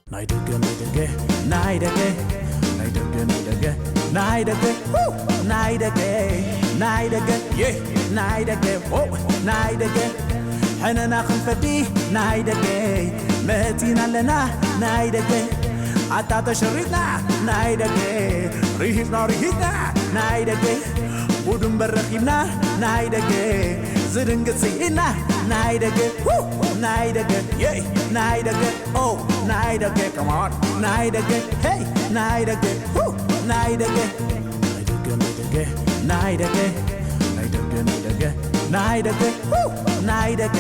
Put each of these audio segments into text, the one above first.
ናይ ደገ ናይ ደገ ናይ ደገ ናይ ደገ ናይ ደገ ው! ናይ ደገ ናይ ደገ የ ናይ ደገ ው! ናይ ደገ ሕነና ክንፈዲ ናይ ደገ መጺና ኣለና ናይ ደገ ኣታ ተሸሪጥና ናይ ደገ ርሂጽና ርሂጽና ናይ ደገ ጉድ እምበር ረኺብና ናይ ደገ ዝድንግጽ ስኢና ናይ ደገ ው! ናይ ደገ የ ናይ ደገ ኦ ናይ ደገ come on ናይ ደገ ሄይ ናይ ደገ ው! ናይ ደገ ናይ ደገ ናይ ደገ ናይ ደገ ናይ ደገ ናይ ደገ ናይ ደገ ው! ናይ ደገ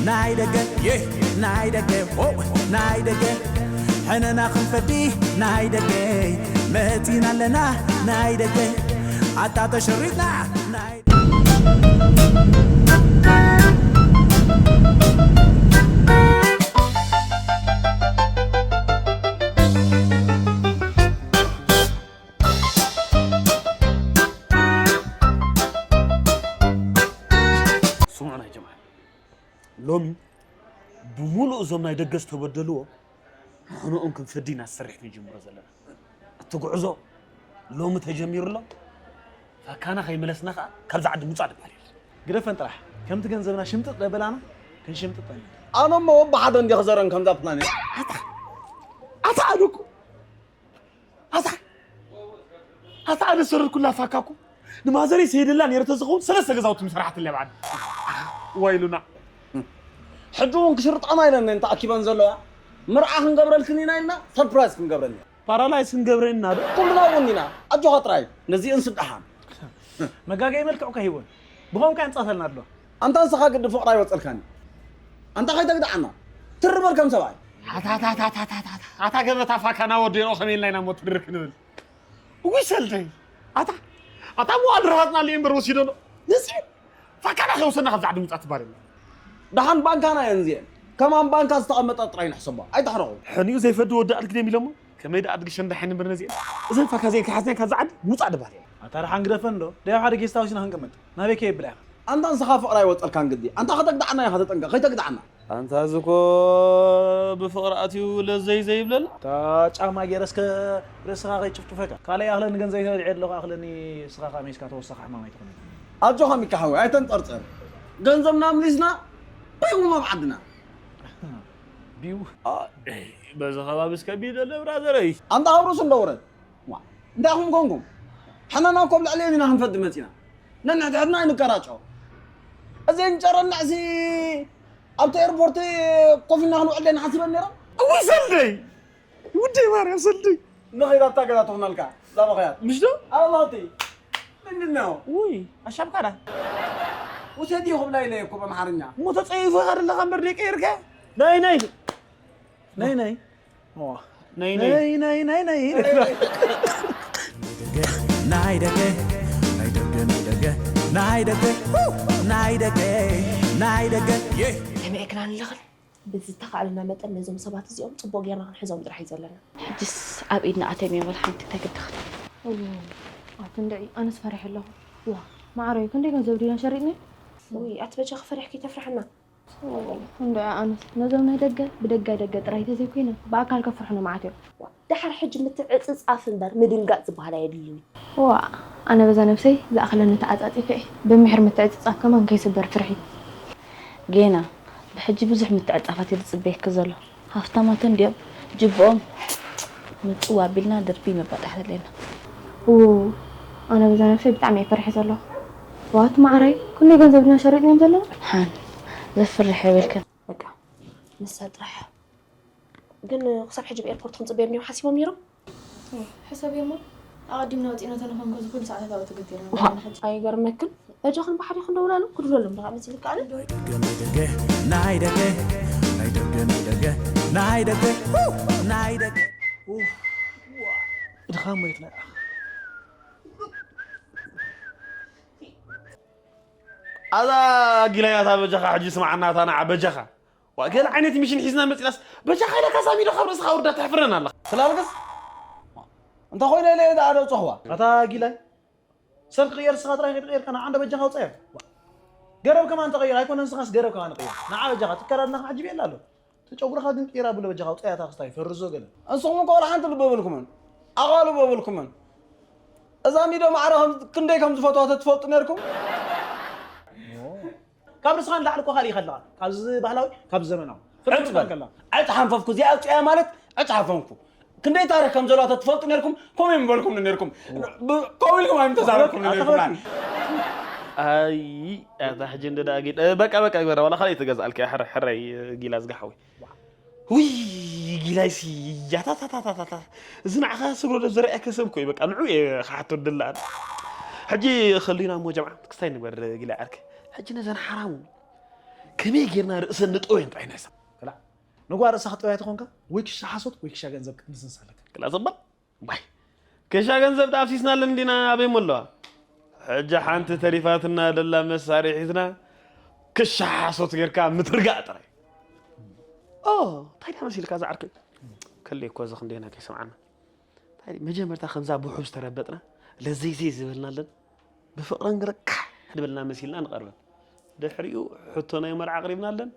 ናይ ደገ የ ናይ ደገ ው! ናይ ደገ ሕነና ክንፈዲ ናይ ደገ መጺና ኣለና ናይ ደገ ኣታ ተሸሪጥና ናይ ስምዑና ጀማዓ፣ ሎሚ ብምሉእ እዞም ናይ ደገ ዝተበደልዎ ንሕንኦም ክንፈዲ ኢና ዝሰርሕ ክንጅምሮ ዘለና። እቲ ጉዕዞ ሎሚ ተጀሚሩ ኣሎ። ፈካና ከይመለስና ከኣ ካብዛ ዓዲ ምውጻእ ዝበሃል የለን። ግደፈን ጥራሕ፣ ከምቲ ገንዘብና ሽምጥጥ ደበላና ክንሽምጥጠን ኢና። ኣነ እሞ ወቢ ሓደ እንዲየ ክዘረን ከምዛ ፕላኔት። ኣታ ኣታ ኣነ እኮ ኣታ ኣታ ኣነ ዝሰረርኩላ ፋካ እኮ ንማዘረይ ሰይደላ ነይረ ተዝኸውን ሰለስተ ገዛውቲ ምሰራሕትለይ ብዓዲ። ዋይሉና። ሕጂ እውን ክሽርጣና ኢለን እየን ተኣኪበን ዘለዋ። መርዓ ክንገብረልክን ኢና ኢልና ሰርፕራይዝ ክንገብረን ኢና። ፓራላይዝ ክንገብረን ኢና ዶ? ኩልና እውን ኢና። ኣጆኻ ጥራይ። ነዚአን ስድሓን። መጋገይ መልክዕ እኮ ሂወን ብኸምካ የንጻተልና ኣሎ። ኣንታ ንስኻ ግዲ ፍቕሪ ኣይወጸልካን እዩ። ኣንታ ከይተግድዓና። ትሪ በል ከም ሰብኣይ። ኣታ ገበታ ፋካና ወዲኖ ከመይ ኢልና ኢና እሞ ትርር ክንብል? እውይ ሰልደይ። ኣታ ኣታ መዋል ርሃጽና ሊ እምበር ወሲዶ ነው። ነዚ ፋካና ከይወሰና ካብዛ ዓዲ ምውጻእ ትባል የለን። ደሓን ባንካና እየን እዚአን። ከማን ባንካ ዝተቐመጠ ጥራይ ንሕሰቦ። ኣይተሕረቑ። ሕኒኡ ዘይፈዲ ወዲ ኣድግደም ኢሎሞ። ከመይ ደኣ ኣድጊ ሸንዳ ሕን እምበር ነዚአን። እዘን ፋካ እዚአን ከይሓዝናን ካብዛ ዓዲ ምውጻእ ድባል የለን። ኣታ ደሓን ግደፈን ዶ? ደይ ኣብ ሓደ ጌስት ሃውስ ኢና ክንቅመጥ። ናበይ ከየብላ ኢኻ? ኣንታ ንስኻ ፍቕሪ ኣይወጸልካን ግዲ። ኣንታ ከተግድዓና ኢኻ ተጠንቀቕ። ከይተግድዓና። ኣንታ እዚ እኮ ብፍቕሪ ኣትዩ ለዘይ ዘይብለላ። እታ ጫማ ገይረ እስከ ርእስኻ ከይጭፍጭፈካ። ካልኣይ ይኣኽለኒ ገንዘብ ተበሊዐ ኣለኹ፣ ኣኽለኒ እስኻ ከኣ ሜስካ ተወሳኺ ሕማም ኣይትኹነኒ። ኣጆኻ ሚካ ሓወይ ኣይተንጠርጥር። ገንዘብና ኣምሊስና ቢው ናብ ዓድና። ቢው። ኣይ፣ በዚ ከባቢ እስከ ቢው ደለ ብራዘረይ። ኣንታ ኣብ ርእሱ እንዶ ውረድ። ዋ፣ እንታይ ኢኹም ኮንኩም? ሕናና እኮ ኣብ ልዕሊ ኢና ክንፈዲ መጺና። ነንሕድሕድና ኣይንቀራጨው። እዘን ጨረናዕሲ ኣብቲ ኤርፖርት ኮፍ ኢልና ክንውዕል ዶ ንሓስበን ነይረን? እውይ ሰልደይ! ውደይ ማርያም ሰልደይ! ንኸይድ ኣብታ ገዛ ትኹነልካ፣ እዛ ምኽያድ። ምሽ ዶ? ኣብ ማውቲ። ምንድን ነው? ውይ፣ ኣሻብካዳ። ውሰዲ ክብላ ኢለ እኮ ብኣምሓርኛ። እሞ ተጸይፎ ኢኻ ደለኻ እምበር ደይ ቀይርካዮ? ናይ ናይ። ናይ ናይ። ዋ። ናይ ናይ። ናይ ናይ ናይ ናይ። ናይ ደገ ናይ ደገ ናይ ደገ ናይ ደገ ናይ ደገ ናይ ደገ የ ሰሚዐክና ንለኽን ብዝተኻእለና መጠን ነዞም ሰባት እዚኦም ጽቡቕ ጌርና ክንሕዞም ጥራሕ እዩ ዘለና። ሕጅስ ኣብ ኢድና ኣትዮም እዮም በል ሓንቲ እንታይ ክድኽል። እዎ፣ ኣቲ እንድዒ ኣነስ ፈሪሐ ኣለኹ። ዋ፣ ማዕረይ ክንደይ ገንዘብ ድና ሸሪጥኒ? ውይ ኣቲ በጃኺ ፈሪሕኪ ተፍርሕና። እንዶ ኣነስ ነዞም ናይ ደገ ብደጋይ ደገ ጥራይ ተዘይኮይነ ብኣካል ከፍርሑኒ መዓት እዮም። ደሓር ሕጂ ምትዕጽጻፍ እምበር ምድንጋጽ ዝበሃል ኣየድልይን እዩ። ዋእ ኣነ በዛ ነብሰይ ዝኣኽለኒ ተዓጻጺፈ እየ ብምሒር ምትዕጽጻፍ ከማን ከይስበር ፍርሒ። ጌና ብሕጂ ብዙሕ ምትዕጻፋት እዩ ዝጽበየኪ ዘሎ። ሃፍታማት እንድዮም ጅብኦም ምጽው ኣቢልና ድርቢ ምባጣሕ ዘድልየና። ው ኣነ በዛ ነብሰይ ብጣዕሚ እየ ፈሪሐ ዘለኹ። ዋት ማዕረይ ክንደይ ገንዘብ ድና ሸሪጥናዮም ዘለና? ሓን ዘፍርሕ የብልክን። በቃ ንሳ ጥራሕ። ግን ክሳብ ሕጂ ብኤርፖርት ክንጽበዮም ድዮም ሓሲቦም ነይሮም? ሕሰብዮሞ ኣቐዲምና ወጺና ተንኾን ከዚ ኩሉ ሰዓታት ኣብኡ ተገቲርና ኣለና ሕጂ። ኣይገርመክን? በጃኽን ብሓደ ክንደውላሎም ክድውለሎም ደኣ መሲልካ ኣነ? ናይ ደገ ናይ ደገ ናይ ደገ ናይ ደገ ናይ ደገ ናይ ደገ ናይ ደገ ድኻም ሞይትና። ኣዛ ጊላያታ በጃኻ ሕጂ ስማዓና፣ እታ ንዓ በጃኻ። ዋ፣ ገለ ዓይነት ሚሽን ሒዝና መጺናስ፣ በጃኻ ኢለካ ሳሚዶ ካብ ርእስኻ ውርዳ ተሕፍረና ኣለኻ። ስላልክስ እንተ ኾይነ ኢለ እየ ደኣ ደውጸኽዋ። ኣታ ጊላይ፣ ሰብ ክቕየር ንስኻ ጥራይ ከይተቐየርካ ንዓ እንዶ በጃኻ ውጸዮ። ገረብ ከማን ተቐየር፣ ኣይኮነን ንስኻስ ገረብ ከማን ተቐየር። ንዓ በጃኻ፣ እቲ ኣከዳድናኻ ዓጂበ የለ ኣሎ። እቲ ጨጉርኻ ግን ቂራ ብሎ በጃኻ ኣውፅኣያ እታ ክስታይ ፈርዞ ገለ። ንስኹም እኮ ወላ ሓንቲ ልቢ የብልኩምን። ኣቓልቦ የብልኩምን። እዛ ሚዶ ማዕረ ከም-፣ ክንደይ ከም ዝፈትዋ ተትፈልጡ ነርኩም። ካብ ርስኻ ንላዕሊ እኮ ካልእ ይኸለኻ። ካብዚ ባህላዊ፣ ካብዚ ዘመናዊ። ፍርቂ ዕጭ ርስኻ በል። ከላ። ዕጭ ሓንፈፍኩ። እዚኣ ኣውፅኣያ ማለት ዕጭ ሓንፈፍኩ። ክንደይ ታሪኽ ከም ዘለዋ ተትፈልጡ ነርኩም፣ ከምኡ ይምበልኩም ነርኩም። ብ-፣ ከምኡ ኢልኩም ኣይምተዛረብኩም ኣታ ነርኩም። ኣታ ኣይ፣ ኣታ ሕጂ እንደ ደኣ ጌ-፣ እ፣ በቃ፣ በቃ፣ ግበራ። ዋላ ካልእ ትገዝኣልካ እያ። ሕረ-፣ ሕረይ፣ እ፣ ጊላ ዝጋሓዊ። ውይ፣ ጊላይሲ፣ ያታታታታታ። እዚ ንዓኻ ስብሮ ደብ ዘርኣየካ ሰብ እኮ እዩ። በቃ፣ ንዑ እየ ክሓቶ ድላን። ሕጂ ኸሉና እሞ ጀምዓ፣ ክስታይ ንግበር ጊላ ዓርከይ። ሕጂ ነዘን ሓራሙ ከመይ ጌርና ርእሰን ንጠውየን ጥራይ ነሳ። ክላ፣ ንጓ ርእሳ ክትጠውያ ተኾንካ፣ ወይ ክሻ ሓሶት፣ ወይ ክሻ ገንዘብ ክትንስንስ ኣለካ። ክላ ዘባል። ዋይ፣ ክሻ ገንዘብ ዳኣፍሲስናለን እንዲና ኣበይ እሞ ኣለዋ? ሕጂ ሓንቲ ተሪፋትና ደላ መሳርሒትና ክሻ ሓሶት ጌርካ ምትርጋእ ጥራይ። ኦ፣ እንታይ ደኣ መሲልካ ዝዓርከይ? ከለይ እኮ እዚ ክንደየና ከይሰምዓና። እንታይ መጀመርታ ከምዛ ብውሑብ ዝተረበጥና ለዘይዘይ ዝበልናለን ብፍቕረን ግረ ካሕ ድበልና መሲልና ንቐርበን። ድሕሪኡ ሕቶ ናይ መርዓ ኣቕሪብናለን።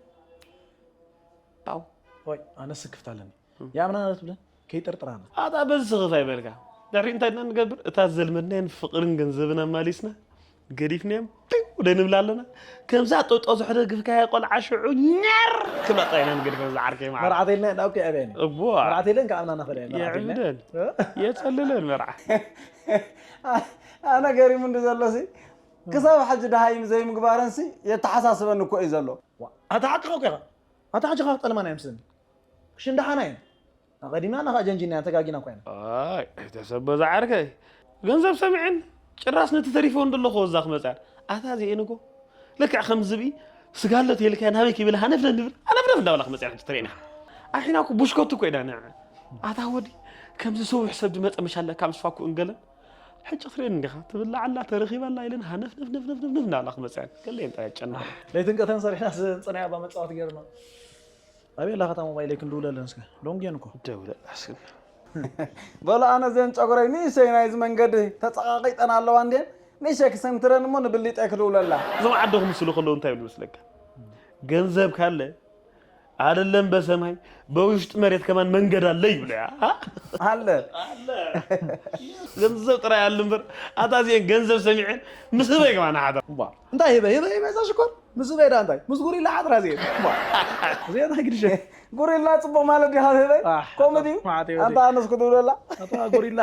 ጣው። ወይ፣ ኣነ ስክፍታ ኣለኒ። እም። ያምናና ትብለን ከይጥርጥራና። ኣታ በዚ ስኽፍ ኣይበልካ። ድሕሪ እንታይ ድና ንገብር? እታ ዘልመድናየን ፍቕርን ገንዘብን ኣማሊስና፣ ገዲፍናዮም፣ ፒው ደንብላ ኣለና። ከምዛ ጦጦ ዘሕደግፍካያ ቆልዓ ሽዑ ኛር ክብላ ጥራይ ኢና ንገድፈን ዝዓርከይ መዓር። መርዓተይልና ናብ ከይዕበየን። እቦ። መርዓተይለን ከኣምናና ኸደ መርዓተይልና። የዕብደን። እ? የጸልለን መርዓ። ኣነ ገሪሙኒ ዘሎ ሲ፣ ክሳብ ሕጂ ደሃይም ዘይምግባረን ሲ፣ የተሓሳስበኒ እኮ እዩ ዘሎ። ዋ፣ ኣታ ሓቅኻ እኮ ኢኻ። ኣታ ሕጂ ካብ ጠልማና እዮም ስኒ። ክሽንዳሓና እዮም። ኣቐዲምና ናኻ ጀንጂና ተጋጊና እኮ ኢና። ኣይ፣ ኣይተሰቦ ዝዓርከይ። ገንዘብ ሰሚዐን ጭራስ ነቲ ተሪፈወን ዘሎ ክወዛ ክመጻ። ኣታ እዚኤን እኮ ልክዕ ከም ዝብኢ ስጋ ኣሎ ተይልካዮ ናበይ ክብል ሃነፍነፍ ንብል፣ ሃነፍነፍ እንዳበላ ክመጻ ሕጂ ትርእየና። ኣሒና እኮ ቡሽኮት እኮ ኢና ንዐ። ኣታ ወዲ ከምዚ ሰዊሕ ሰብ ድመጸ መሻለካ ምስ ፋኩ እንገለን። ሕጂ ክትርእየን እንዲኻ ትብላዕ ኣላ ተረኺባ ኣላ ኢለን ሃነፍነፍ ነፍነፍ ነፍነፍ እንዳበላ ክመጻ። ገለ የምጣ ያጨና። ለይትን ቀተን ሰሪሕና ዝጸናያ ባ መጻወቲ ገይርና። ኣበይ ኣላ ከታ ሞባይለይ ክንድውለለን እስከ። ሎንጌን እኮ። ደውለ እስከ። በሉ ኣነ ዘን ጨጉረይ ንእሽተይ ናይዚ መንገዲ ተጸቓቒጠን ኣለዋ እንዴ? ንእሽተይ ክሰንትረን እሞ ንብሊጠይ ክድውለላ። እዞም ዓዲ ክምስሉ ከለዉ እንታይ ይብሉ መስለካ? ገንዘብ ካለ ኣደለም በሰማይ በውሽጢ መሬት ከማን መንገድ ኣለ ይብሉ እያ። ኣ? ኣለ። ኣለ። ገንዘብ ጥራይ ኣሉ እምበር ኣታ እዚአን ገንዘብ ሰሚዐን ምስ ህበይ ከማን ሓዳ። እባ፣ እንታይ ህበይ? ህበይ፣ ህበይ እዛ ሽኮር? ምስ ህበይ ደኣ እንታይ? ምስ ጉሪላ ሓድራ እዚአን። እባ፣ እዚአን እንታይ ግድሸ? ጉሪላ ጽቡቕ ማለት ዲኻ ህበይ? ኣሕ፣ ከምኡ ድዩ? መዓት ህበይ። ኣንታ ኣነስ ክድውለላ? ኣታ ጉሪላ።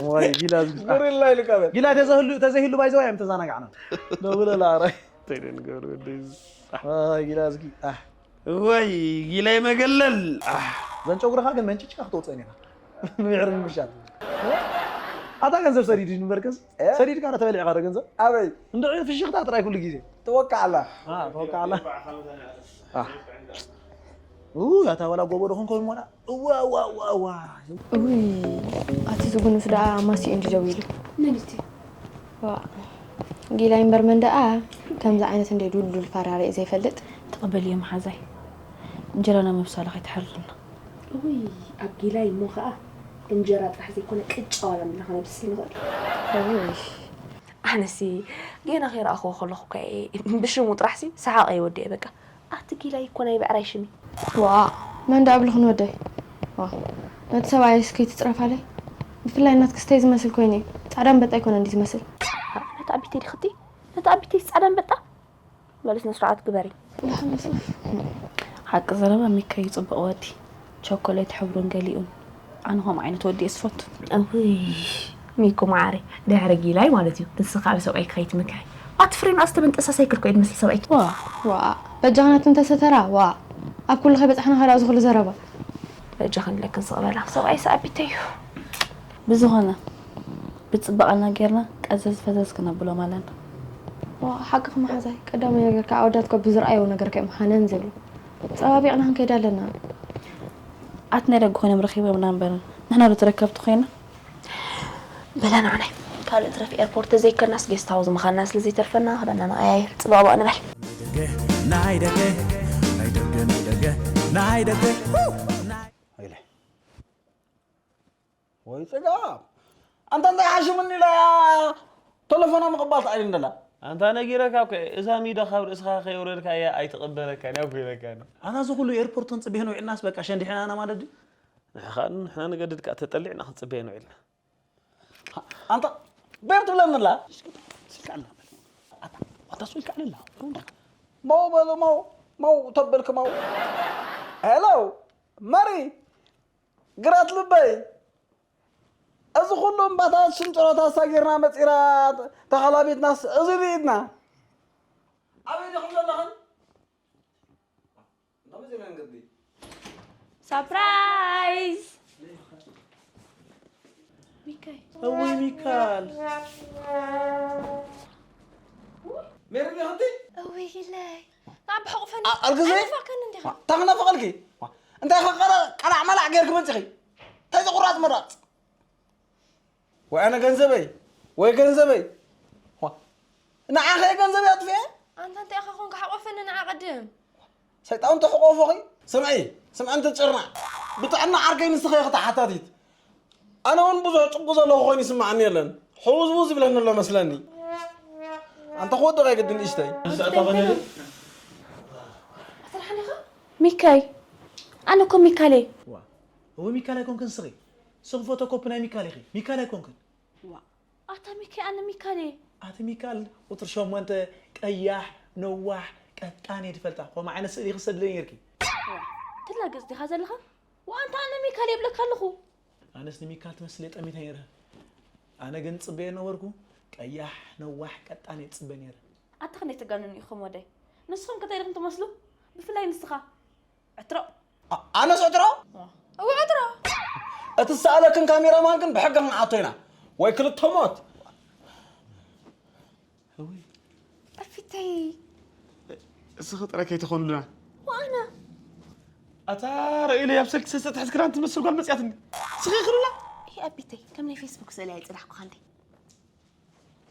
ወይ፣ ጊላ ዝግዝ-፣ ኣሕ። ጉሪላ ኢሉ ቀበል። ጊላ ተዘህሉ-፣ ተዘይህሉ ባይዘዋ እዮም ተዛናጋዕና። ደውለላ፣ ኣራይ። ተይደን ገብረ ወደይ። ኣሕ። ኣይ፣ ጊላ ዝጊ-፣ ኣሕ። ወይ፣ ጊላይ መገለል። ኣሕ። ዘን ጨጉርኻ ግን መንጭጭካ ክተውፅእን ኢኻ። ምሕር ምሻል። ኣታ ገንዘብ ሰዲድ እዩ ንበርከስ። እ? ሰዲድካ ዶ ተበሊዕካ ዶ ገንዘብ? ኣበይ? እንድዒ ፍሽኽታ ጥራይ ኩሉ ግዜ። ትወቃዕላ። አ፣ ትወቃዕላ። አ። ኡ፣ ኣታ ወላ ጎቦ ዶ ኾንኮ ሞላ? እዋ፣ እዋ፣ እዋ፣ እዋ። እውይ፣ ኣቲ ዝጉኑፍ ደኣ ማሲኡ እንዲ ደው ኢሉ። መን እቲ? ዋ፣ ጊላይ እምበር መን ደኣ ከምዚ ዓይነት እንደ ዱልዱል ፋራ ርእየ ዘይፈልጥ። ተቐበልዮ መሓዛይ። እንጀራና መብሳላ ከይትሓርርና። እውይ፣ ኣብ ጊላይ እሞ ኸኣ እንጀራ ጥራሕ ዘይኮነ ቅጫ ዋላ ምብላኻ ነብስስ ንኽእል። እውይ። ኣነሲ ገና ከይረኣኽዎ ከለኹ እኳ እየ ብሽሙ ጥራሕሲ ሰሓቐ ይወድእ እየ በቃ። ኣቲ ጊላይ እኮ ናይ ብዕራይ ሽም እዩ። ዋእ፣ መን ደኣ ኣብልኽን ወደይ? ዋእ፣ ነቲ ሰብኣየስ ከይትጽረፋለይ። ብፍላይ ናትኪ ስተይ ዝመስል ኮይኑ እዩ። ጻዕዳ ኣንበጣ ኣይኮነን ድዩ ዝመስል? ነቲ ኣቢተይ ዲኽቲ? ነቲ ኣቢተይስ ጻዕዳ ኣንበጣ? በሊ ስነ ስርዓት ግበሪ። ደሓን በስመ ኣብ። ሓቂ ዘረባ ሚካ እዩ ጽቡቕ ወዲ። ቸኮሌት ሕብሩን ገሊኡን። ኣነ ከምኡ ዓይነት ወዲ እየ ዝፈቱ። እውይ፣ ሚኩ መዓረይ፣ ድሕሪ ጊላይ ማለት እዩ። ንስኻ ኣብ ሰብኣይኪ ከይትምክሒ። ኣቲ ፍሬኑ ኣስተበንጠሳ ሳይክል እኮ እዩ ዝመስል ሰብኣይኪ። ዋ፣ ዋ፣ በጃኻ ነቲ እንተሰተራ፣ ዋ። ኣብ ኩሉ ከይበጻሕና ከላ እዚ ኩሉ ዘረባ። በጃኽን ኢለክን ስቕ በላ። ሰብኣይ ሰኣቢተይ እዩ። ብዝኾነ፣ ብጽባቐና ጌርና ቀዘዝ ፈዘዝ ክነብሎም ኣለና። ዋ፣ ሓቅኺ መሓዛይ። ቀዳማይ ነገር ከኣ ኣወዳት እኮ ብዝረኣይዎ ነገር ከ እዮም ሃነን ዝብሉ። ጸባቢቕና ክንከይድ ኣለና። ኣቲ ናይ ደገ ኮይኖም ረኺቦምና እምበር፣ ንሕና ዶ ተረከብቲ ኮይና? በላ ንዓናይ ካልእ ትረፍ ኤርፖርት ተዘይከናስ ጌስት ሃውስ ምኻንና ስለ ዘይተርፈና ክዳንና ንቐያይር። ጽባቕባቕ ንበል። ናይ ደገ፣ ናይ ደገ፣ ናይ ደገ፣ ናይ ደገ፣ ናይ ደገ፣ ናይ ኢለ። ወይ ጽጋብ። ኣንታ እንታይ ሓሽምኒ ኢላ ተለፎና ምቕባል ተኣይልን ደላ። ኣንታ ነጊረካ እኮ እየ፣ እዛ ሚዶ ካብ ርእስኻ ከየውረድካያ ኣይትቕበለካን እያ እኮ ኢለካኒ። ኣታ እዚ ኩሉ ኤርፖርት ክንጽበዮ ንውዒልናስ በቃ ሸንዲሕናና ማለት ድዩ? ንሕኻ ንሕና ንገድድ ከኣ ተጠሊዕና ክንጽበዮ ንውዒልና። ኣንታ ቤር ትብለኒ ኣላ። ስልካ ኣላ። ኣታ ኣታ ስልካ ኣላ። መው በሉ መው መው ተበልክ መው። ሄሎ መሪ ግራት ልበይ፣ እዚ ኩሉ እምባታት ሽንጥሮታት ሳጊርና መጺና ተኸላቢትናስ እዚ ርኢድና። ኣበይ ዲኹም ዘለኽን? እንዳ መጺና እንግዲ። ሳፕራይዝ! ሚካይ። እውይ ሚካል። ሜሪ ዲኹም እቲ? እውይ ኢለይ። ናብ ብሕቑፈኒ ኣ-፣ ኣርግዘ? ኣይነፋቅከኒ እንዲኻ። ዋ፣ እንታይ ክነፍቐልኪ? ዋ፣ እንታይ ከ ቀረ-፣ ቀላዕ መላዕ ጌርኪ መጺኺ? እንታይ እዚ ቁራጽ መራጽ? ወይ ኣነ ገንዘበይ፣ ወይ ገንዘበይ። ዋ፣ ንዓኸ ገንዘበይ ኣጥፊኤ? ኣንታ እንታይ ኢኻ ኮንካ ሓቆፈኒ ንዓ ቀድም። ሰይጣን ተሕቆፎኺ? ስምዒ፣ ስምዒ ኣንቲ ጭርናዕ። ብጥዕና ዓርከይ ንስኺ ኢኺ ተሓታቲት። ኣነ እውን ብዙሕ ጭንቁ ዘለኹ ኮይኑ ይስምዓኒ የለን። ሕውዝውዝ ይብለኒ ኣሎ መስለኒ። ኣንታ ክወድቕ ኣይግድን እሽተይ። ኣስርሓኒኻ? ሚካይ፣ ኣነ እኮ ሚካል እየ። ዋ፣ እወ ሚካል ኣይኮንክን ስኺ። ስኺ ፎቶኮፒ ናይ ሚካል ኢኺ። ሚካል ኣይኮንክን። ዋ፣ ኣታ ሚካል፣ ኣነ ሚካል እየ። ኣቲ ሚካል ቁፅሪ ሸሞንተ ቀያሕ፣ ነዋሕ፣ ቀጣን እየ ዝፈልጣ። ከምኡ ዓይነት ስእሊ ክሰድለይ ነይርኪ። ዋ፣ ትላገፅ ዲኻ ዘለኻ? ዋ፣ ኣንታ ኣነ ሚካል እየ እብለካ ኣለኹ። ኣነስ ንሚካል ትመስል እየ ጠሚተ ነይረ። ኣነ ግን ጽበዮ ነበርኩ፣ ቀያሕ፣ ነዋሕ፣ ቀጣን እየ ዝጽበ ነይረ። ኣታ ክንደይ ትጋንኑ ኢኹም ወደይ። ንስኹም ከ እንታይ ዲኹም ትመስሉ? ብፍላይ ንስኻ። ዕትሮ። ኣ-፣ ኣነስ ዕትሮ? እወ ዕትሮ። እቲ ዝሰኣለክን ካሜራማን ግን ብሕጊ ክንዓቶ ኢና። ወይ ክልተ ሞት። እውይ። ኣፊተይ። እስኺ ጥራይ ከይትኾኑልና። ዋና። ኣታ ርእይለይ ኣብ ስልኪ ሰሰጥሕት ክዳን ትመስል ጓል መጽያትኒ። ስኺ ክሉላ። ይሄ ኣቢተይ ከም ናይ ፌስቡክ ስእሊ ኣይጽናሕኩ ካንዲ።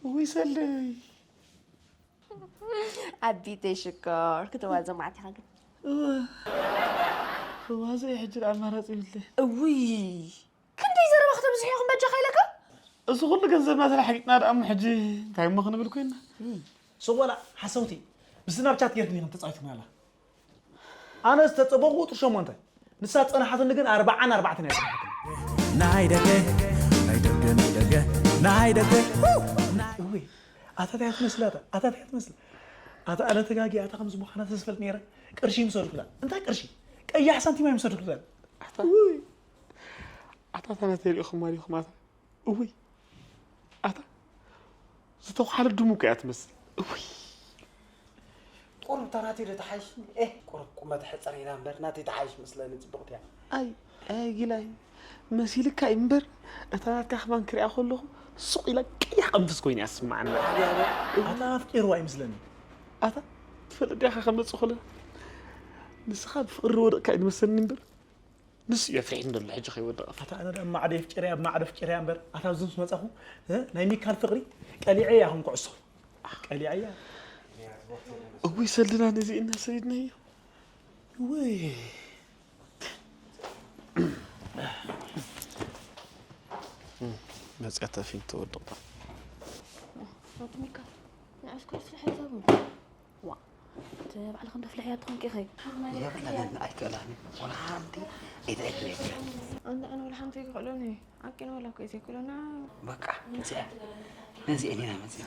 ውይ ሰለይ። ኣቢተይ ሽኮር ክትዋዘ ማዕት ኢኻ ግን። እወ። ክዋዘ እየ ሕጂ ደኣ ኣማራጺ ይብለይ። እውይ። ክንደይ ዘረባ ከተብዝሑ ኢኹም በጃኻ ኢለካ? እዚ ኩሉ ገንዘብና ተላሓጊጥና ደኣ እሞ ሕጂ እንታይ እሞ ክንብል ኮይና? እይ፣ ስወላ ሓሰውቲ ብስናፕቻት ጌርክኒ ኢኹም ተጻዊትክናላ። ኣነ ዝተጸበቑ ቁጽሪ ሸሞንተ፣ ንሳ ዝጸናሓትኒ ግን ኣርባዓን ኣርባዕተን እያ ዝጸናሓትኒ። ናይ ደገ፣ ናይ ደገ፣ ናይ ደገ፣ ናይ ደገ። እውይ፣ ኣታ እንታይ ትመስል ኣታ? ኣታ እንታይ ትመስል? ኣታ ኣነ ተጋጊ ኣታ ከምዚ ምዃና ተዝፈልጥ ነይረ። ቅርሺ ምሰድኩላ። እንታይ ቅርሺ? ቀያሕ ሳንቲም ኣይምሰድኩላ። ኣታ፣ ውይ። ኣታ፣ ኣታ ናተይ ሪኢኹማ ዲኹም ኣታ? እውይ። ኣታ፣ ዝተዃለ ድሙ እኮ እያ ትመስል። እውይ። ቁሩብ እታ ናተይ ዶ ትሓይሽ? ኤህ፣ ቁሩብ ቁመት ሕጽር ኢላ እምበር ናተይ ትሓይሽ መስለኒ፣ ጽብቕቲ እያ። ኣይ፣ ኣይ፣ ጊላይ፣ መሲልካ እዩ እምበር፣ እታ ናትካ ከማን ክሪኣ ከለኹ፣ ሱቕ ኢላ ቀያሕ ቅንፍዝ ኮይና እያ ትስምዓኒ። ኣታ ኣፍቂርዋ ይመስለኒ። ኣታ፣ ትፈልጥ ዲኻ ከመጽእ ከሎ፣ ንስኻ ብፍቕሪ ዝወደቕካ እዩ ዝመሰለኒ እምበር፣ ንሱ እዩ ኣፍሪሕኒ ዘሎ ሕጂ ከይወድቕ። ኣታ ኣነ ደኣ ማዕዶ የፍቂረያ፣ ኣብ ማዕዶ ኣፍቂረያ እምበር፣ ኣታ ኣብዚ ምስ መጻኹ፣ እ፣ ናይ ሚካል ፍቕሪ ቀሊዐያ ከም ኩዕሶ። ቀሊዐያ። እውይ ሰልድና ነዚ እና ሰይድናዮ። እውይ። መጽያ ተፊን ተወድቕ። ኣቲ ሚካል፣ ንዓስኮ ፍልሕ ይዛቡ። ዋ፣ እቲ ባዕልኺ እንዶ ፍልሕያ ትኾንኪ ኢኺ። የብለንን ኣይክእላን። ወላ ሓንቲ ኣይትዕግል የብለን። ኣንተ ኣነ ወላ ሓንቲ ኣይክእሎን እየ። ዓቂን ወላ እኮ ዘይክእሎና። በቃ፣ ነዚኣ፣ ነዚኣ እኔና መዚኣ።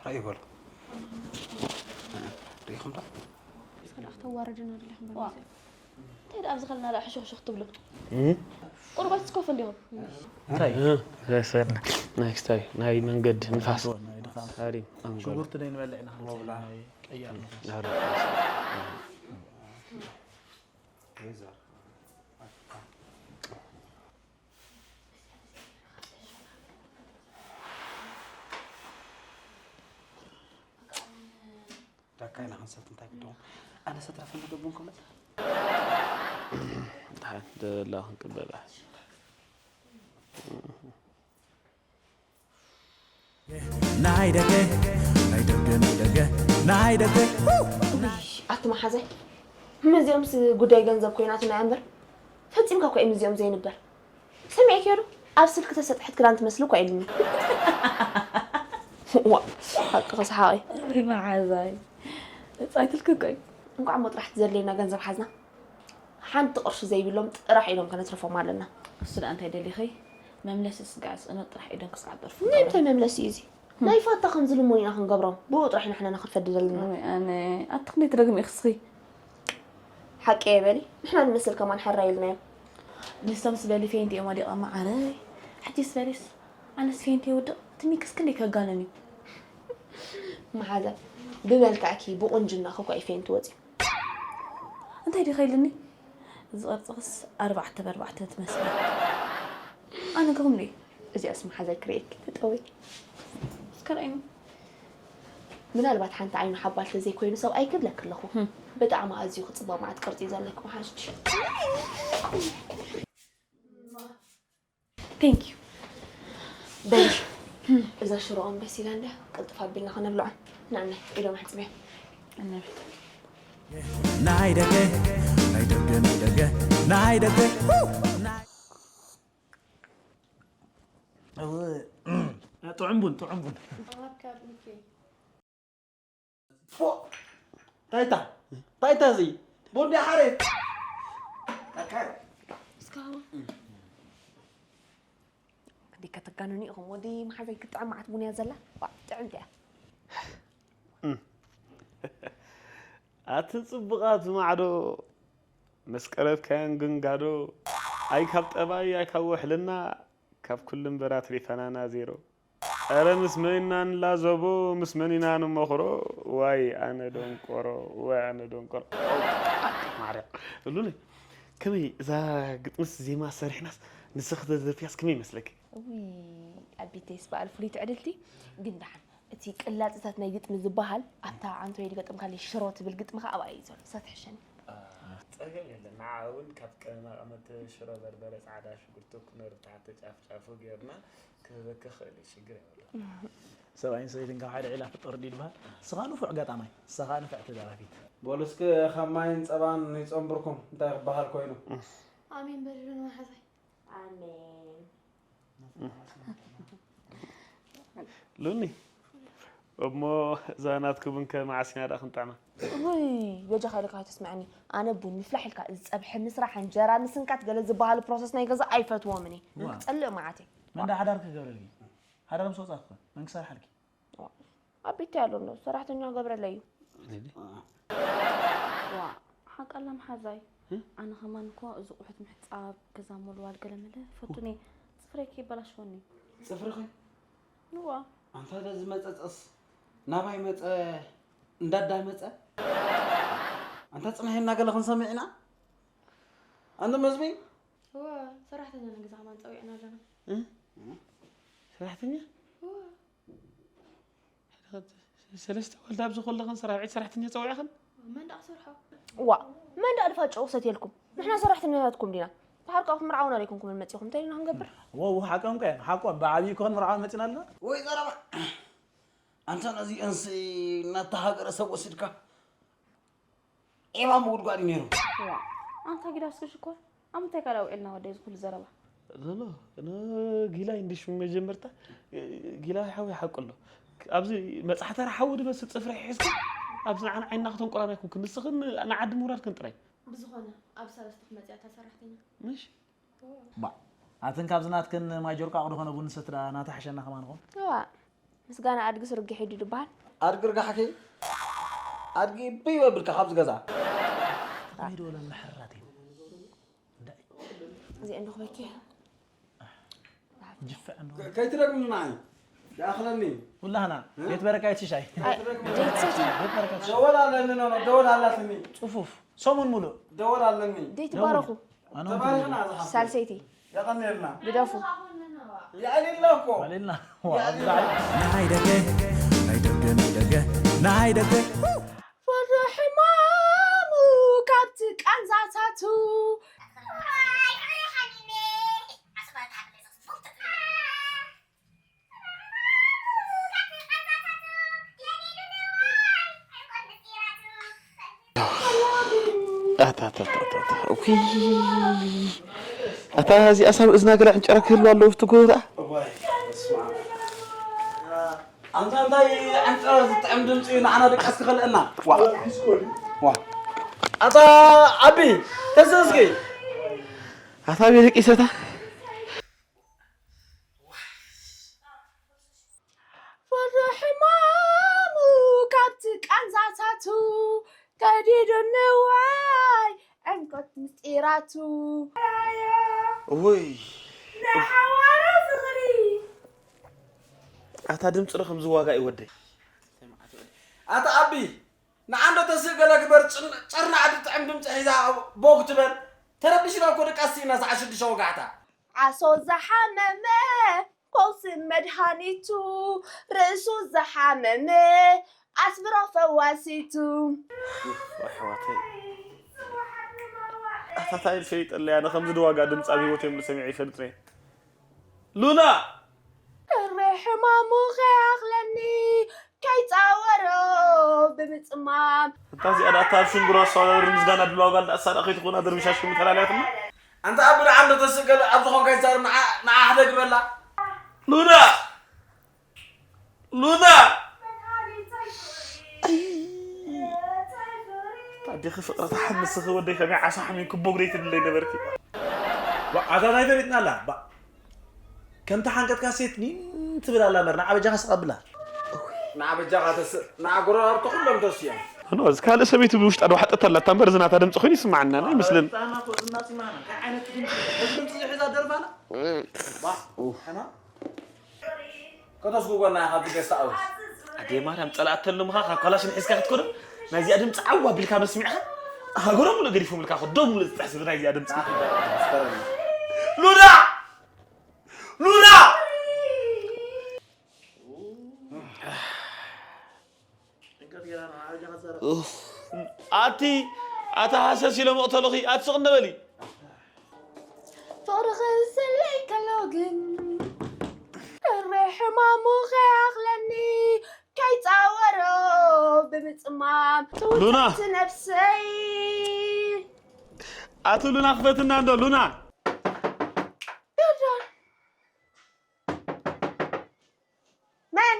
ራእዩ በሉ። ሪኢኹም ዶ? እስከ ደኣ ክተዋርድና ደሊኹም ዋ። በሚስያ። እንታይ ደኣ ኣብዚ ከለና ደኣ ሕሹኽሹኽ ትብሉ? እም? ቁሩብ ኣይትስከፉ እንዲኹም? እንታይ? እ፣ ዘሰር-፣ ናይ ክስታይ፣ ናይ መንገድ ንፋስ። ናይ ድኻም። ሃሪም፣ ኣንጎል። ሽጉርቲ ደይ ንበልዕ ኢና፣ ክንሰ-፣ ናይ ቀያር ንፋስ። ሃሪም። ዳካ ኢና ክንሰት እንታይ ግደዎም። ኣነ ሰትረፈ መገብን ከሎ። ደሓን ደላ ክንቅበላ። ናይ ደገ፣ ናይ ደገ፣ ናይ ደገ፣ ናይ ደገ። ኣቲ መሓዛይ፣ ምስዚኦምስ ጉዳይ ገንዘብ ኮይናትና እያ እምበር፣ ፈጺምካ እኮ እዩ ምስዚኦም ዘይንበር። ሰሚዕክዮ ዶ? ኣብ ስልኪ ተሰጥሐት ክዳን ትመስሊ እኳ ኢሉኒ። ዋ፣ ሓቂ ክስሓቂ። ወይ መሓዛይ። ጻይትልክ ቆይ። እንኳዕ እሞ ጥራሕ ዘድልየና ገንዘብ ሓዝና። ሓንቲ ቅርሺ ዘይብሎም ጥራሕ ኢሎም ከነትርፎም ኣለና። እሱ ደኣ እንታይ ደሊኺ? መምለሲ ስጋዕ ስእኖ ጥራሕ ኢዶም ክስዓብ ደርፉ። ናይ እንታይ መምለሲ እዩ እዚ? ናይ ፋታ ከም ዝልሙን ኢና ክንገብሮም። ብኡ ጥራሕ ኢና ንሕና ንኽንፈዲ ዘለና። ወይ ኣነ፣ ኣቲ ክንደይ ትደግሚ ኢኺ እስኺ? ሓቂ እየ በሊ። ንሕና ንመስል ከማን ሕራይ ኢልናዮም። ንሶም ስበሊ ፌንት እዮም ወዲቖም መዓረይ። ሕጂ ስበሊስ፣ ኣነስ ፌንት ይውድቕ። እቲ ሚክስ ክንደይ ከጋንን እዩ። መሓዛ፣ ብመልክዕኪ፣ ብቁንጅናኺ እኮ እዩ ፌንት ወፂኡ። እንታይ ዲኺ ኢልኒ? እዚ ቅርጽኽስ ኣርባዕተ ብኣርባዕተ ትመስሊ። ኣነ ግርም ድዩ? እዚኣስ መሓዛይ ክርእየኪ ተጠወይ። እስከ ርኣይኒ። ምናልባት ሓንቲ ዓይኑ ሓባል ተዘይኮይኑ ሰብኣይ ክብለኪ ኣለኹ። ብጣዕሚ ኣዝዩ ክጽበቕ መዓት ቅርጺ እዩ ዘለኪ መሓዝሽ። Thank you። በሊ፣ እዛ ሽሮኦም በሲላ እንድያ፣ ቅልጥፍ ኣቢልና ከነብልዖም። ንዕና ኢዶም ኣሕጽብዮም። ናይ ደገ፣ ናይ ደገ፣ ናይ ደገ፣ ናይ ጥዑም ቡን፣ ጥዑም ቡን። ፎእ! ታይታ! ታይታ እዚ? ቡን ድያ ሓሬት? እስካሁን። ክንደይ ከተጋንኑ ኢኹም? ወዲ መሓዘይ ክትጥዕም መዓት ቡን እያ ዘላ። ዋእ፣ ጥዕምቲ እያ። ኣቲ ጽቡቓት ማዕዶ፣ ምስ ቀረብካየን ግን ጋዶ፣ ኣይ ካብ ጠባይ፣ ኣይ ካብ ውሕልና፣ ካብ ኩሉ እምበር ኣትሪፈናና ዜሮ። ኧረ ምስ መን ኢና ንላዘቦ፣ ምስ መን ኢና ንመኽሮ? ዋይ ኣነ ደንቆሮ፣ ዋይ ኣነ ደንቆሮ። ማርያም። እሉኒ፣ ከመይ እዛ ግጥምስ ዜማ ሰሪሕናስ ንስኺ ተደርፍያስ ከመይ ይመስለኪ? እውይ፣ ኣቢተይስ በዓል ፍሉይ ትዕድልቲ፣ ግን ደሓን እቲ ቅላጽታት ናይ ግጥሚ ዝበሃል ኣብታ ኣንቶይ ዝገጠምካለይ ሽሮ ትብል ግጥሚ ከኣ ኣብኣ እዩ ዘሎ። እሳ ትሕሸኒ። ጸገም የለን። ንዓ እውን ካብ ቅመማ ቅመም ሽሮ በርበረ፣ ጻዕዳ ሽጉርቲ፣ ኩኖ ብታሕቲ ጫፍ ጫፉ ጌርና ክህበኪ እኽእል እየ። ሽግር የብሉን። ሰብኣይን ሰበይትን ካብ ሓደ ዒላ ፍጠሩ ድዩ ዝበሃል? ንስኻ ንፉዕ ገጣማይ፣ ንስኻ ንፍዕቲ ደራፊት። በሉ እስከ ካብ ማይን ጸባን ይጸንብርኩም እንታይ ክበሃል ኮይኑ? ኣሜን በልሉ ንመሓዛይ። ኣሜን። ሉኒ፣ እሞ እዛ ናትኪ ቡን ከ መዓስ ኢና ደኣ ክንጥዕማ? ውይ፣ በጃኻ ኢልካ ኣይተስምዐኒ። ኣነ ቡን ምፍላሕ ኢልካ እዚ ጸብሒ ምስራሕ፣ እንጀራ ምስንካት ገለ ዝበሃሉ ፕሮሰስ ናይ ገዛ ኣይፈትዎምን እየ። ዋ። ክጸልእ መዓት እየ። መን ደኣ ሓዳር ክገብረልኪ? ሓዳር ምስ ወጻእኪ ከ መን ክሰርሓልኪ? ኣብ ቤት ኣሎ እንዶ ሰራሕተኛ ገብረለይ እዩ። ዋ፣ ሓቃላ መሓዛይ። እ? ኣነ ከማን እኮ እዚ ቁሑት ምሕጻብ፣ ገዛ ምውልዋል ገለመለ ፈቱን እየ። ጽፍረይ ከይበላሽወኒ። ጽፍርኺ? እዋ። ኣንታ ዶ ዝመጸጸስ ናባይ መጸ እንዳዳመጸ? ኣንታ ጽንሐና ገለ ክንሰምዕ ኢና? ኣንታ መዝቢ? እዋ፣ ሰራሕተኛ ንገዛ ከማን ጸዊዕና ኣለና። እ? ሰራሕተኛ? እዋ። ሰለስተ ወልዳ ኣብዚ ከለኽን ሰራዊት ሰራሕተኛ ጸዊዕኽን? መን ደኣ ክሰርሖ? ዋ፣ መን ደኣ ድፋ ጨው ክሰትየልኩም? ንሕና ሰራሕተኛታትኩም ዲና? ድሓር ከኣ ክትምርዓውና ደይኮንኩምን መጺኹም፣ እንታይ ዲና ክንገብር? ወው፣ ሓቆም ከ፣ ሓቆም፣ ብዓብዪ ክኾን ምርዓውን መጺና ኣለና። ወይ ዘረባ! ኣንታ ነዚአንስ ናታ ሃገረ ሰብ ወሲድካ? ዒባ ምጉድጓድ እዩ ነይሩ። ዋ፣ ኣንታ ጊዳ እስኪ ሽኮር፣ ኣብ ምንታይ ካልእ ኣውዒልና ወደይ እዚ ኩሉ ዘረባ? ሎሎ፣ ጊላይ እንድሽ መጀመርታ፣ ጊላይ ሓዊ ሓቁ ኣሎ። ኣብዚ መጽሓ ተራ ሓዊ ድመስል ጽፍሪ ሒዝኩ፣ ኣብዚ ንዓና ዓይንና ከተንቁራና ኣይኮንኩን። ንስኽን ንዓዲ ምውራድክን ጥራይ። ብዝኾነ፣ ኣብ ሰለስተ ክመጽያ እታ ሰራሕተኛ። ምሽ? ባ፣ ኣትን ካብዚ ናትክን ማይ ጆርቃቕ ዝኾነ ቡን ንሰቲ ደኣ ናታ ሓሸና ከማንኹም። እዋ፣ ምስጋና ኣድጊ ስርጊ ሒዱ ድበሃል። ኣድጊ ርጋሕኪ? ኣድጊ ብይ በብልካ ካብዚ ገዛ። ከመይ ዶ ለምሕራተይ? እዚአን ንኽበኪ። ጅፍዕ እንዶ። ከ-፣ ከይትደግምኒ ንዓይ። ይኣኽለኒ። ኩላህና እ? ቤት በረካ ይትሻይ። ኣይ፣ ዘይትሰቲ። ቤት በረካ ይትሻይ። ደወል ኣለኒ፣ ኖ፣ ኖ፣ ደወል ኣላትኒ። ጽፉፍ። ሰሙን ሙሉእ። ደወል ኣለኒ። ዘይትባረኹ። ኣነ እውን ተባሪኽና ትብሉ። ዝሓፍተይ። ሳልሰይቲ። የቐንየልና። ግደፉ። የዕሊልና እኮ። ዋሊልና። ዋ፣ የዕሊልና። ብዛዕባ ናይ ደገ፣ ናይ ደገ፣ ናይ ደገ፣ ናይ ደገ። ወረ ሕማሙ ካብቲ ቃንዛታቱ። ኣታ፣ ኣታ፣ ኣታ፣ ኣታ፣ ኣታ። ኡይ። ኣታ፣ እዚኣስ ኣብ እዝና ገለ ዕንጨራ ክህልዋ ኣለዎ፣ ኣብቲ ጎቦ ደኣ። እዋይ፣ በስመ ኣብ። ኣንታ እንታይ ዕንጨ ዝጥዕም ድምፂ እዩ ንዓና ድቃስ ክኸልአና። ዋ። ዋ። ኣታ ዓቢ ተዘዝጊ። ኣታ ቤት ቂሰታ። ወረ ሕማሙ ካብቲ ቃንዛታቱ ከዲዱ ንዋይ ዕምቆት ምስጢራቱ። ውይ። ንሓዋረ ፍቕሪ። ኣታ ድምፂ ዶ ከምዚ ዋጋ እዩ ወደይ? ኣታ ኣቢ፣ ንዓንዶ ተስእ ገለ ግበር፣ ጭን-፣ ጨርናዕ ድጥዕም ድምፂ ሒዛ ቦግ ትበል። ተረቢሽና እኮ ደቃስ ኢና ሰዓት ሽዱሽተ ወጋሕታ። ዓሶ ዝሓመመ ፈውሲ መድሃኒቱ፣ ርእሱ ዝሓመመ ኣስብሮ ፈዋሲቱ። ኣሕዋተይ፣ ኣታታይ ፈይጠለይ፣ ኣነ ከምዚ ድዋጋ ድምፂ ኣብ ህይወት የምሉ ሰሚዐ ይፈልጥ ነይ። ሉና! እረ ሕማሙ ከይኣኽለኒ፣ ከይፃወሮ ብምፅማም። እታ እዚኣ ደኣ እታ ኣብ ሽንጉራ ኣስተዋዳድሪ ምስጋና ድልዋ ጓል ደኣ እሳ ደኣ ከይትኾና ድርምሻሽ ከምተላለያትና? ኣንታ ኣብ ብልዓ እንዶ ተስእገለ ኣብ ዝኾንካ ይዛረብ ንዓ፣ ንዓ ሕደግ በላ። ሉና! ሉና! ኣይ! ኣዴኺ ፍቕሪ ተሓምስኺ ወደይ ከመይ ዓሳ ሓሚም ክቦ ግደይ ትብለይ ነበርኪ። ዋ፣ ኣታ እንታይ ፈሊጥና ኣላ? ባ-፣ ከምቲ ሓንቀጥካ ሴት ኒን ትብል ኣላ እምበር፣ ንዓ በጃኻ ስቕ ኣብላ። ንዓ በጃኻ ተስእ፣ ንዓ ጎረባብቲ ኩሎም ተስዮም። ኖ፣ እዚ ካልእ ሰበይቲ ብውሽጣ ዶ ሓጠት ኣላታ እምበር፣ እዚ ናታ ድምፂ ኮይኑ ይስማዓና ኣይመስልን። ጣና እኮ ዝናፂ ማና፣ እንታይ ዓይነት ድምፂ፣ እዚ ድምፂ ዝሕዛ ደርፋና? ባ፣ ሕና? ከተስጉጎና ኢኻ፣ ካብዚ ገስት ሃውስ። ኣደይ ማርያም፣ ጸላእተሉ ምኻ፣ ካብ ካላሽን ሒዝካ ክትኮዶ፣ ናይዚኣ ድምፂ ዓው ኣቢልካ መስሚዕኻ፣ ሃገሮም ሙሉእ ገዲፎምልካ፣ እኮ ደው ሙሉእ ዝጥሕስ ብናይዚኣ ድምፂ። ኣስተረኒ። ሉዳ! ሉዳ! ኡፍ። ኣቲ፣ ኣታ ሃሰስ ኢሎም እቕተሉኺ፣ ኣቲ ስቕ እንደ በሊ። ፍቕሪ ክዝለይ ከሎ ግን፣ እረ ሕማሙ ከይኣኽለኒ፣ ከይፃወሮ ብምፅማም፣ ሉና! ትውፅእቲ ነብሰይ። ኣቲ ሉና ክፈትና እንዶ፣ ሉና! ዮርዳን! መን?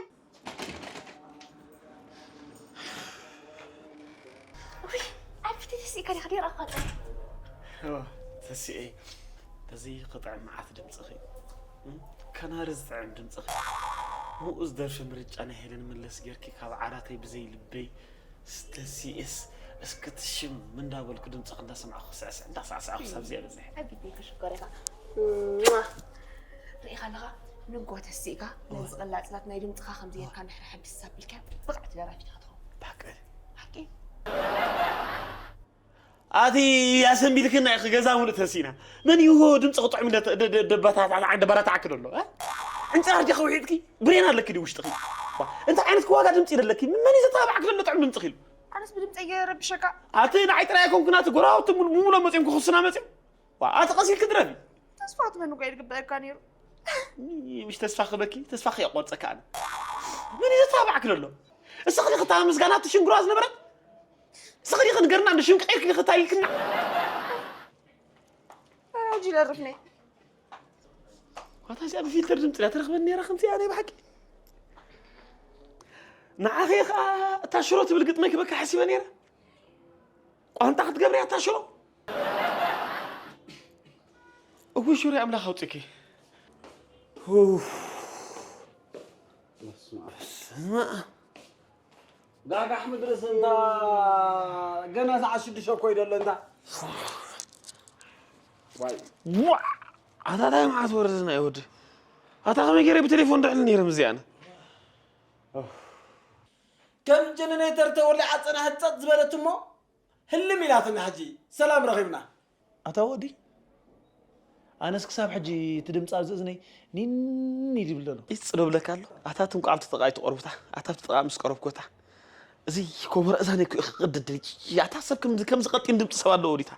ውይ፣ ኣብ ፊተይ ተሲእካ ዲኻ? ደይረኣኹ ኣጸ። ኦ፣ ተሲኤ። በዚ ክጥዕም መዓት ድምጽኺ። እም? ከናሪ ዝጥዕም ድምጽኺ። ምኡዝ ደርፊ ምርጫ ናይ ሄለን መለስ ጌርኪ ካብ ዓራተይ ብዘይ ልበይ ስተሲኤስ እስኪ ትሽም እንዳበልኩ ድምፅኺ እንዳሰማዕኩ ክስዕስዕ እንዳሳዕሳዕኩ ሳብ እዚኣ በዚሐ። ኣብ ቢተይ ክሽኮር ኢኻ። ሪኢኻ ኣለኻ? ንጎ ተሲእካ ነዚ ቅላፅላት ናይ ድምፅኻ ከምዚ ጌርካ እንድሕር ሓዲስ ኣቢልካ ብቕዕቲ ደራፊት ኢኻ ትኸውን። ብሓቂ? ሓቂ? ኣቲ ኣሰንቢልክና ኢኺ ገዛ ሙሉእ ተሲእና። መን እዩ ድምፅኺ ጥዑም እንደ-፣ ደ-፣ ደ-፣ ደባታ-፣ ደባራታዓኪ ደሎ? እ? ዕንፅራር ዲኺ ውሒጥኪ? ብሬን ኣለኪ ድዩ ውሽጥኺ? ዋ፣ እንታይ ዓይነት ክዋጋ ድምፂ ደለኪ? መን እዩ ዘተባብዓኪ ዘሎ ጥዑም ድምፅኺ ኢሉ? ኣነስ ብድምፀይ ገይረ ረብሸካ? ኣቲ ንዓይ ጥራይ ኣይኮንኩን፣ ኣቲ ጎረባብቲ ሙሉ-፣ ሙሉኦም መፂኦም ክኽሱና መፂኦም። ዋ፣ ኣቲ ቀስ ኢልኪ ድረፊ። ተስፋ ክትበኒ እኮ እዩ ዝግበኣካ ነይሩ። ኒ-፣ ምሽ ተስፋ ክበኪ፣ ተስፋ ከየቆርፀካ ኣነ። መን እዩ ዘተባብዓኪ ዘሎ? እስኺ ዲኺ እታ ምስጋና እቲ ሽንጉራ ዝነበረት? እስኺ ዲኺ ንገርና፣ እንደ ሽም ቀይርኪ ዲኺ እታ ኢልክና? ኣረ፣ ሕጂ ይደርፍኒ። ዋታ እዚኣ ብፊልተር ድምፂ እያ ትረኽበኒ ነይራ፣ ከምዚ እያ ናይ ብሓቂ። ንዓኺ ኸዓ እታ ሽሮ ትብል ግጥመይ ክበካ ሓሲበ ነይረ። ቋንጣ ክትገብርያ እታ ሽሮ። እውይ ሽሮ ኣምላኽ ኣውፅኪ። ኡፍ። በስመ ኣብ። በስመ ኣብ። ጋጋሕ ምድርስ እንታ ገና ሰዓት ሽዱሽተ እኮ ይደሎ እንታ። ዋይ። ዋ! ኣታ ታይ መዓት ወረድና እዩ ወዲ። ኣታ ከመይ ገይረ ብቴሌፎን ድዕል ነይረ ምስዚኣነ። ከም ጀነሬተር ተወሊዓ ጽናሕ ጸጥ ዝበለት እሞ ህልም ኢላትና ሕጂ ሰላም ረኺብና። ኣታ ወዲ፣ ኣነስ ክሳብ ሕጂ እቲ ድምፂ ኣብዚ እዝነይ ኒን ይብል ዘሎ። ኢስ ጽዶ ብለካ ኣሎ። ኣታ ትንቋዕ ተጠቃይ ትቆርቡታ። ኣታ ተጠቃ ምስ ቀረብኩታ። እዚ ኮመረ እዛነይ እኮ እዩ ክቅድድ። ኣታ ሰብ ከም፣ ከምዚ ቀጢን ድምፂ ሰብ ኣለዎ ዲታ?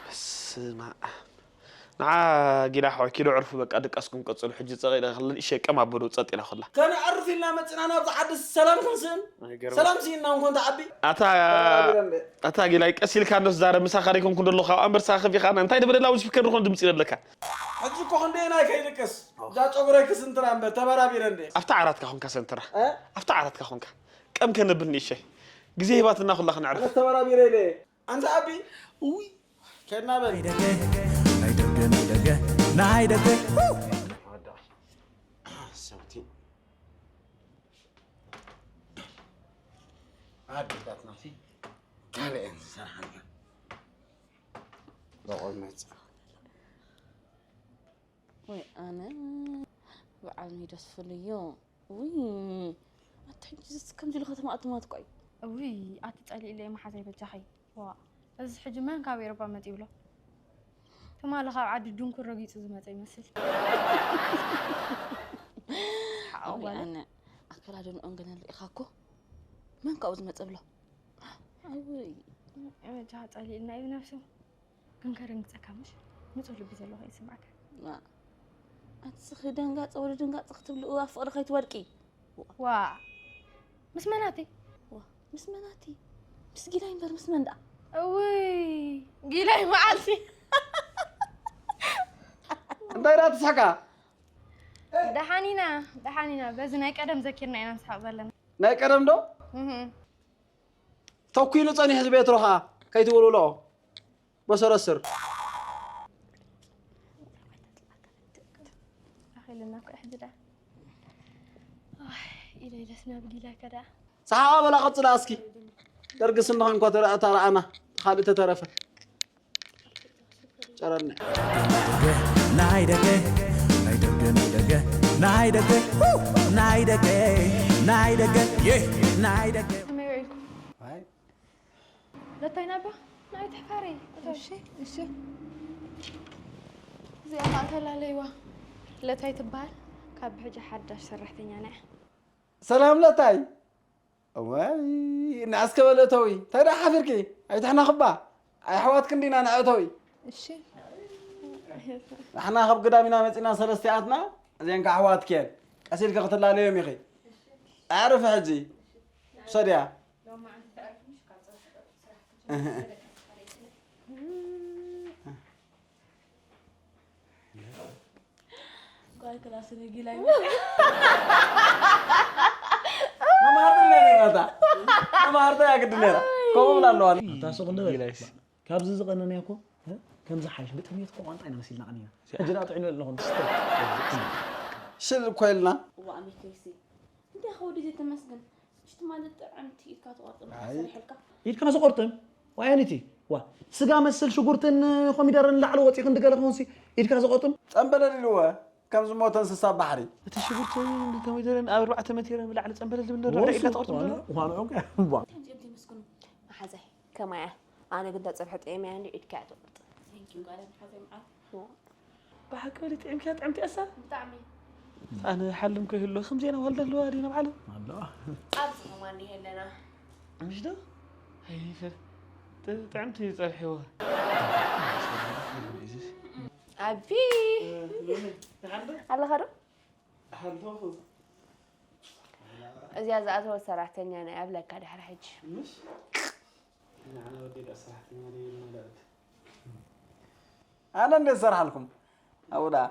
በስመ ኣብ። ንዓ ጊላ ሓወይ ኪዶ ዕርፉ በቃ ድቃስኩም ቀጽሉ። ሕጂ ጸቕ ኢለ ከለኒ እሸቀም ኣበዶ ጸጥ ኢላ ከላ። ከነዕርፍ ኢልና መጺና ናብዚ ዓዲ ሰላም ክንስእን? ኣይገርም። ሰላም ስኢንና እንኮን ተዓቢ? ኣታ ተባራቢረ እንዴ? ኣታ ጊላይ ቀስ ኢልካ እንዶ ትዛረብ ምሳኻ ደይኮንኩ እንደሎ ካብ ኣንበርሳ ከፊኻ እንታይ ትበደላ እውን ስፒከር ዝኾነ ድምጺ ይደለካ። ሕጂ እኮ ክንደየናይ ከይድቅስ እዛ ጨጉረይ ክስንትራ እምበር ተበራቢረ እንዴ? ኣብታ ዓራትካ ኾንካ ሰንትራ። እ? ኣብታ ዓራትካ ኾንካ። ቀም ከነብል ንእሸይ። ግዜ ሂባትና ኩላ ክነዕርፍ። ኣነ ተበራቢረ ኢለ። ኣንታ ኣቢ፣ ውይ፣ ከድና በል። ናይ ደገ፣ ናይ ደገ፣ ናይ ደገ፣ ናይ ደገ። ሰብቲ ኣዴታትና ሲ ካልአን ዝሰርሓና በቆል መጽ ወይ ኣነ ብዓልሚ ደስ ፍልዮ ውይ ኣታ ሕጂ ከምዚ ኢሉ ከተማ ኣትማት ቆይ እውይ ኣቲ ፀሊእለይ መሓዘይ በጃኺ ዋ እዚ ሕጂ መን ካብ ኤሮጳ መፂ ይብሎ ትማሊ ካብ ዓዲ ድንኩር ረጊፁ ዝመፀ ይመስል ሓዊ ኣነ ኣከላድንኦም ገለ ርኢኻ እኮ መን ካብኡ ዝመፀ ብሎ ኣውይ በጃኻ ፀሊእልና እዩ ነብሱ ግን ከደንግፀካ ምሽ ንፁህ ልቢ ዘለዋ ይስማዕካ ኣትስኺ ደንጋፀ ወደ ደንጋፀ ክትብልኡ ኣብ ፍቕሪ ከይትወድቂ ዋ ምስ መናተይ ምስ መናቲ ምስ ጊላይ እምበር ምስ መን ደኣ እውይ ጊላይ መዓልቲ እንታይ ዳ ትስሕቃ ደሓኒና ደሓኒና በዚ ናይ ቀደም ዘኪርና ኢና ንስሓቅ ዘለና ናይ ቀደም ዶ ተኲሉ ጸኒሑ ዝቤትሮ ኸዓ ከይትውልውልኦ በሰረስር ኣኺልና እኮ ሕጂ ደኣ ኢለ ኢለስ ናብ ጊላከ ደኣ ሰሓቓ በላ ቀጽላ እስኪ ደርግስ እንኾን እኳ ተረኣታ ረኣና ካልእ ተተረፈ ጨረርና ናይ ደገ ናይ ደገ ናይ ደገ ናይ ደገ ናይ ደገ ናይ ደገ ይህ ናይ ደገ ከመይ ውዒልኩም ለታይ ናባ ናይ ተፋሪ እሺ እሺ እዚኣ ማእተላለይዋ ለታይ ትበሃል ካብ ብሕጂ ሓዳሽ ሰራሕተኛ ንያ ሰላም ለታይ እዋይ እናኣስከበለተዊ እንታይ ደኣ ሓፊርኪ ኣይትሕናኽባ ኣሕዋትኪ እንዲና ንዕእተዊ እሺ ንሕና ካብ ግዳም ኢና መፂና ሰለስቲኣትና እዚአን ከዓ ኣሕዋትኪ እየን ቀስ ኢልኪ ክትላለዮም ኢኺ ኣዕርፊ ሕጂ ውሰድያ ጓል ክላስ ንጊላይ መማህርቲ ነረታ መማህርቲ ኣግዲ ነራ ከምኡ ብላ ኣለዋ እታ ሱቕ ንበል ካብዚ ዝቐነነ እኮ ከምዚ ሓይሽ ብጥሜት እኮ ቋንጣ ኢና መሲልና ቀኒና ሕጂ ደኣ ጥዕኑ ኣለኹም ትስተ ሽል እኮ ኢልና እዋ ኣሜከይሲ እንታይ ከወዲ ዘይተመስገን ምሽቲ ማለት ጥዕምቲ ኢድካ ትቆርጥ ሰሪሕልካ ኢድካ ዝቆርጥም ዋያኒቲ ዋ ስጋ መስል ሽጉርትን ኮሚደርን ላዕሊ ወፂ ክንዲ ገለ ክኾንሲ ኢድካ ዝቆርጥም ፀንበለል ኢልወ ከም ዝሞተ እንስሳ ባሕሪ እቲ ሽጉርትን ኮሚደርን ኣብ ኣርባዕተ መቴረ ንላዕሊ ፀንበለል ዝብል ነበር ኢድካ ትቆርጥም ዋንዑ መሓዛይ ከማያ ኣነ ግን ተፀብሐ ጥዕም እያ እንዲ ኢድካ እያ ትቆርጥ ብሓቂ በሊ ጥዕምኪ እያ ጥዕምቲ እያ እሳ ብጣዕሚ ኣነ ሓልም ከይህሎ ከም ዜና ዋልዳ ኣለዋ ድዩ ናብ ዓለም ኣለዋ ኣብዚ ከማን ኣለና ምሽ ዶ ጥዕምቲ ፀብሕዎ ኣቢ ኣለኻ ዶ እዚኣ ዝኣተወት ሰራሕተኛ ናይ ኣብለካ ድሕሪ ሕጂ ኣነ እንዴት ሰራሓልኩም ኣብኡ ደኣ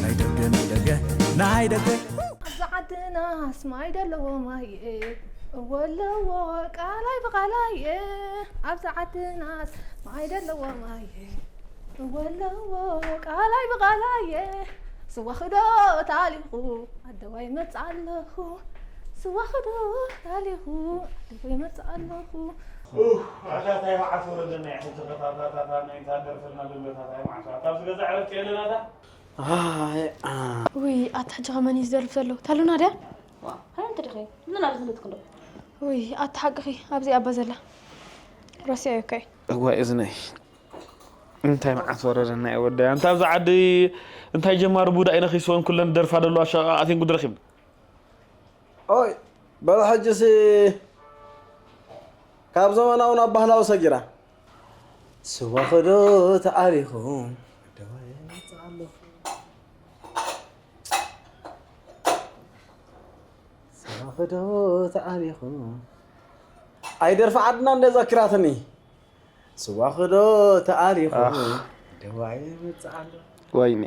ናይ ደገ ናይ ደገ ናይ ደገ ኣብዚ ዓድናስ ማይ ደለዎ ማየ እወ ኣለዎ ቃላይ ብቓላየ ኣብዚ ዓድናስ ማይ ደለዎ ማየ እወ ኣለዎ ቃላይ ብቓላየ ስዋ ክዶ ታሊኹ ኣደዋይ መጽእ ኣለኹ ስዋ ክዶ ታሊኹ ኣደዋይ መጽእ ኣለኹ ኣታ ታይ መዓት ወረደና ኢኹም ተኸታታታታ ናይ ታደርፈልና ደሎታ ታይ መዓት ኣታ ኣብዚ ገዛ ዕረፍቲ የለናታ ውይ ኣታ ሕጂ ከመን እዩ ዝደርፍ ዘሎ ታሉና ድያ ሃይ እንተ ደኸ ምን ኣብ ዝምልትክ ዶ ውይ ኣታ ሓቅኺ ኣብዚ ኣባ ዘላ ረሲዐ እኮ እዩ እዋይ እዝነይ እንታይ መዓት ወረደና እዩ ወደይ ኣንታ ኣብዚ ዓዲ እንታይ ጀማሪ ቡዳ ኢና ኺስወን ኩለን ደርፋ ደለዋ ሸቃቃት እየን ጉድ ረኺብና ኦይ በል ሕጅሲ ካብ ዘመናዊ ናብ ባህላዊ ሰጊራ ስዋ ኸዶ ተኣሪኹ ደዋየ መጽእ ኣለኹ። ስዋ ኸዶ ተኣሪኹ ኣይደርፊ ዓድና እንደ ዘኪራትኒ። ስዋ ኸዶ ተኣሪኹ ኣኽ። ደዋየ መጽእ ኣለኹ። ወይኔ።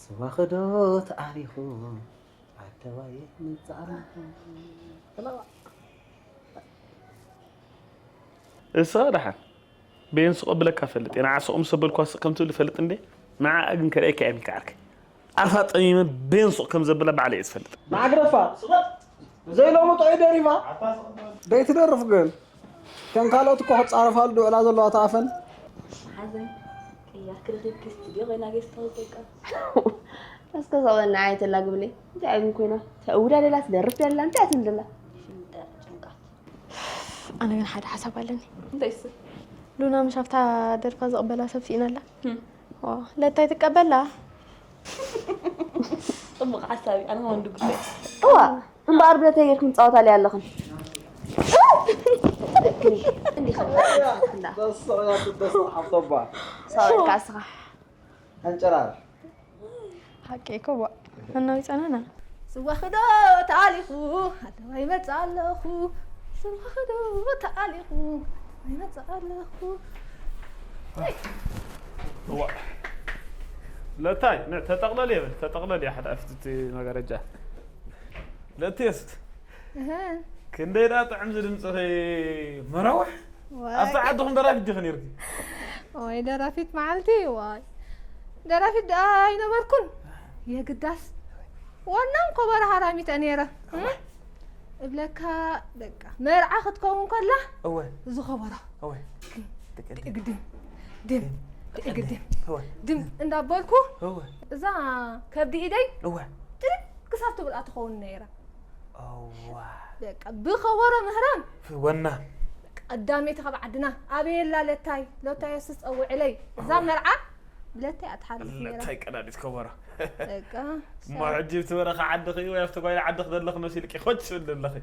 ስዋ ኸዶ ተኣሪኹ ኣደዋየ መጽእ ኣለኹ። እሳ ደሓን ቤን ስቕ ብለካ ፈልጥ እየ። ንዓ ስቕ ምስ በልኳ ስቕ ከም ትብል ፈልጥ እንዴ? ንዓኣ ግን ከርእየካ እየ ኢልካ ዓርከይ። ኣፋ ጠሚመ ቤን ስቕ ከም ዘብላ ባዕለይ እየ ዝፈልጥ። ማዕግረፋ ዘይሎሙ ጥዑይ ደሪፋ ደይትደርፍ ግን ከም ካልኦት እኮ ክጻረፋሉ ድውዕላ ዘለዋ ተኣፈን። ሓዘን ቅያ ክረኺብኪ ስቱድዮ ኮይና ጌስት ሃውስ በቃ። እስከ ሰበና ኣይተላግብለይ። እንታይ ግን ኮይና ተእውዳ ደላ ትደርፍ ደላ እንታይ ትብል ደላ? ሽምጠር ጭንቃት። ኣነ ግን ሓደ ሓሳብ ኣለኒ። እንታይ እሱ? ሉና ምሽ ኣብታ ደርፋ ዝቕበላ ሰብ ስኢናላ። ህም። ዋ፣ ለታይ ትቀበላ? ጽቡቕ ሓሳብ እዩ። ኣነ ወንዱ ጉዳይ። እዋ፣ እምበኣር ብለታይ ጌርክን ትጻወታለይ ኣለኽን። እንዲኻ እንዳ። ተስቕ እያ ትበስቕ ሓፍቶባ። ሳው ኢልካ እስኻ። ኣንጨራር። ሓቂ እኮ ዋ። መናዊ ጸናና። ስዋ ኽዶ ተኣሊኹ፣ ኣደባይ መጽእ ኣለኹ። ስዋ ኽዶ ተኣሊኹ፣ ኣደባይ መጽእ ኣለኹ። እዋ። ለታይ፣ ን-፣ ተጠቕለል የብል፣ ተጠቕለል እያ ሓደ ኣፍትቲ መጋረጃ። ለትየስት። እህ። ክንደይ ደኣ ጥዕም ዝድምፅኺ መራውሕ። ዋይ። ኣብቲ ዓድኹም ደራፊት ዲኺ ነይርኪ? ወይ ደራፊት መዓልቲ፣ ዋይ። ደራፊት ደኣ ኣይነበርኩን። የግዳስ ዋናን ኮበራ ሃራሚት እየ ነይረ። እም? እብለካ በቃ መርዓ ክትከውን ከላ እወ። እዚ ኮበራ። እወ። ትቅድም። ትቅድም። ድም። ትቅድም። ትቅድም። እወ። ድም እንዳበልኩ እወ። እዛ ከብዲ ኢደይ እወ። ጥልም ክሳብ ትብል ትኸውን ነይራ። እዋ። በቃ ብኸበሮ ምህራም። ወና። ቀዳመይቲ ካብ ዓድና ኣበየላ ለታይ፣ ለታይ እስስ ጸውዕለይ። እዛ መርዓ ብለታይ ኣትሓልፍ ነይራ። ለታይ ቀዳዲት ከበሮ። በቃ እሞ ሕጂ ብቲ በረኻ ዓድኺ ወይ ኣብቲ ጓይላ ዓድኺ ዘለኺ መሲልኪ ኮች ትብል ዘለኺ።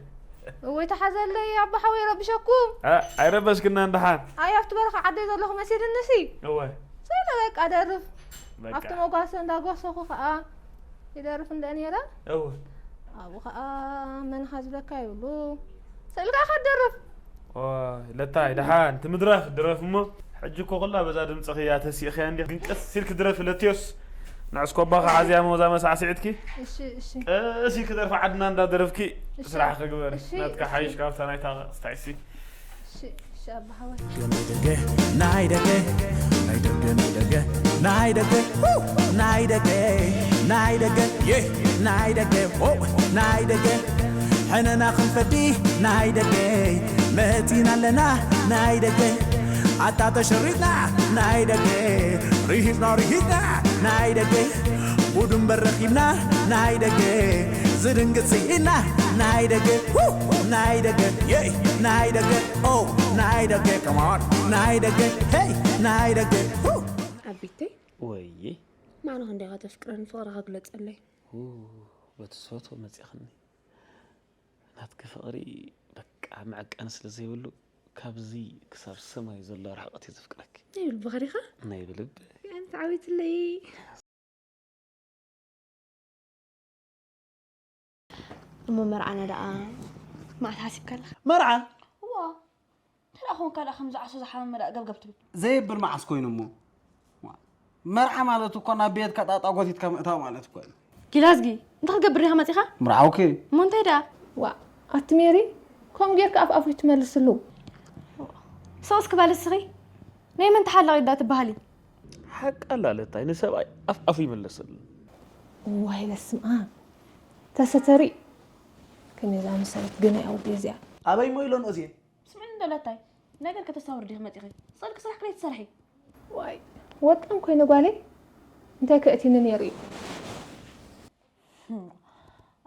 እወይ ተሓዘለይ ኣቦ ሓወይ ረብሸኩም። ኣ-፣ ኣይረበሽክና እንደሓን። ኣይ ኣብቲ በረኻ ዓደይ ዘለኹ መሲልኒ ሲ። እወ። ስለ በቃ ደርፍ። በቃ። ኣብቲ መጓሰ እንዳጓሰኹ ኸኣ ይደርፍ እንደ ነይረ። እወ። ኣብኡ ኸኣ መን ሃዝለካ ይብሉ። ስእልካ ኸትደርፍ። ኦ፣ ለታይ ደሓን፣ እቲ ምድራፍ ድረፍ እሞ። ሕጂ እኮ ኩላ በዛ ድምፅኺ እያ ተሲእኽያ እንዲ። ግን ቀስ ኢልኪ ድረፊ ለትዮስ። ንዕስኮባ ኸዓ እዚኣ መውዛ መሳዕስዒትኪ። እሺ፣ እሺ። ቀስ ኢልኪ ደርፊ ዓድና እንዳደረፍኪ እሺ። ስራሕ ክግበር። እሺ፣ ናትካ እሺ። ሓይሽ ካብታ ናይታ ስታይሲ። እሺ፣ እሺ፣ ኣባ ሓወይ። ናይ ደገ፣ ናይ ደገ፣ ናይ ደገ፣ ናይ ደገ፣ ናይ ደገ፣ ሁ! ናይ ደገ፣ ናይ ደገ፣ ዬ! ናይ ደገ፣ ዎ! ናይ ደገ፣ ሕነና ክንፈዲ፣ ናይ ደገ፣ መጺና ኣለና፣ ናይ ደገ፣ ኣታ ተሸሪጥና፣ ናይ ደገ፣ ርሂጽና፣ ርሂጽና፣ ናይ ደገ፣ ጉድ እምበር ረኺብና፣ ናይ ደገ፣ ዝድንግጽ ስኢና፣ ናይ ደገ፣ ሁ! ናይ ደገ፣ ዬ! ናይ ደገ፣ ኦ ናይ ደገ ከማን ናይ ደገ ሄይ ናይ ደገ ሁ ኣቢተይ ወይዬ ማዕረ ክንደይ ኢኻ ተፍቅረኒ ፍቕርኻ ግለጸለይ ሁ በቲ ዝፈትዎ መጺኽኒ ናትኪ ፍቕሪ በቃ መዐቀኒ ስለ ዘይብሉ ካብዚ ክሳብ ሰማይ ዘሎ ርሕቐት እየ ዘፍቅረኪ ናይ ብልቢ ኸዲኻ ናይ ብልቢ ኣንቲ ዓዊትለይ እሞ መርዓና ደኣ መዓስ ሓሲብካ ኣለኻ? መርዓ? እዋ፣ እንተ ደኣ ኾንካ ደኣ ከምዚ ዓሶ ዝሓመመ ደኣ ገብገብ ትብል። ዘየብል መዓስ ኮይኑ እሞ? መርዓ ማለት እኮ ናብ ቤትካ ጣጣ ጎቲትካ ምእታው ማለት እኮ እዩ። ጊላዝጊ፣ እንታይ ክትገብር ዲኻ መጺኻ? ምርዓውኪ። እሞ እንታይ ደኣ? ዋእ፣ ኣቲ ሜሪ፣ ከምኡ ጌርካ ኣፍ ኣፉ ትመልስሉ። ስቕ እስኪ በሊ እስኺ፣ ናይ መን ተሓላቒት ደኣ ትበሃሊ? ሓቃ ኣላ ለታይ ንሰብኣይ ኣፍ ኣፉ ይምለሰሉ። ዋይ በስመ ኣብ ተሰተሪ ከመይ ዝኣመሰለት ግናይ ኣውዲ እዚኣ። ኣበይ እሞ ኢሎን እዚኤ? ስምዕኒ እንዶ ለታይ ነገር ከተሳውሪ ዲኺ መፂኺ? ስቕልኪ ስራሕ ክለይ ትሰርሒ። ዋይ ወጣን ኮይነ ጓለይ እንታይ ከእቲኒ ነይሩ እዩ።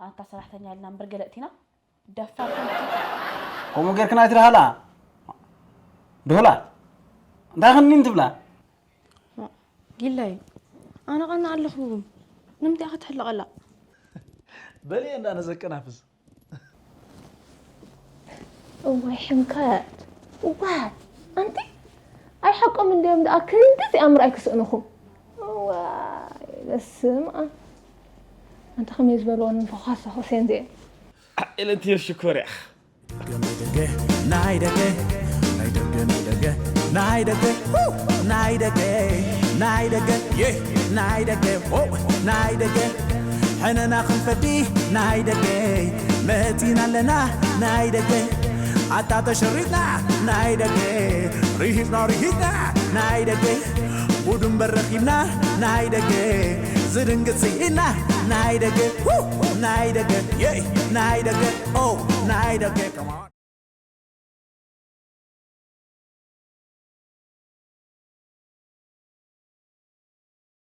ኣንታ ሰራሕተኛ ኢልና እምበር ገለእቲና። ደፋር ከምኡ ጌርክና ኣይትድሃላ ድሁላት እንታይ ኽኒን ትብላ ጊላይ ኣነ ቐና ኣለኹ ንምንታይ ኢኻ ትሕለቐላ በልየ እንዳ ነዘቅናፍስ እዋይ ሕንከት ዋት ኣንቲ ኣይ ሓቆም እንዲዮም ደኣ ክንድዚኣ ምርኣይ ክስእንኹም። ዋይ በስም ኣ ኣንተ ከመይ ዝበልዎ ንፈዃስ ሆሴን ዚኦም። ኢለትዮ ሽኮር እያ። ደገ ናይ ደገ ናይ ደገ ናይ ደገ ናይ ደገ ሁ! ናይ ደገ ናይ ደገ የ ናይ ደገ ሆ ናይ ደገ ሕነና ክንፈዲ ናይ ደገ መጺና ኣለና ናይ ደገ ኣታ ተሸሪጥና ናይ ደገ ርሂጽና ርሂጽና ናይ ደገ ጉድ እምበር ረኺብና ናይ ደገ ዝድንግጽ ስኢና ናይ ደገ ሁ! ናይ ደገ የ ናይ ደገ ኦ ናይ ደገ ከማን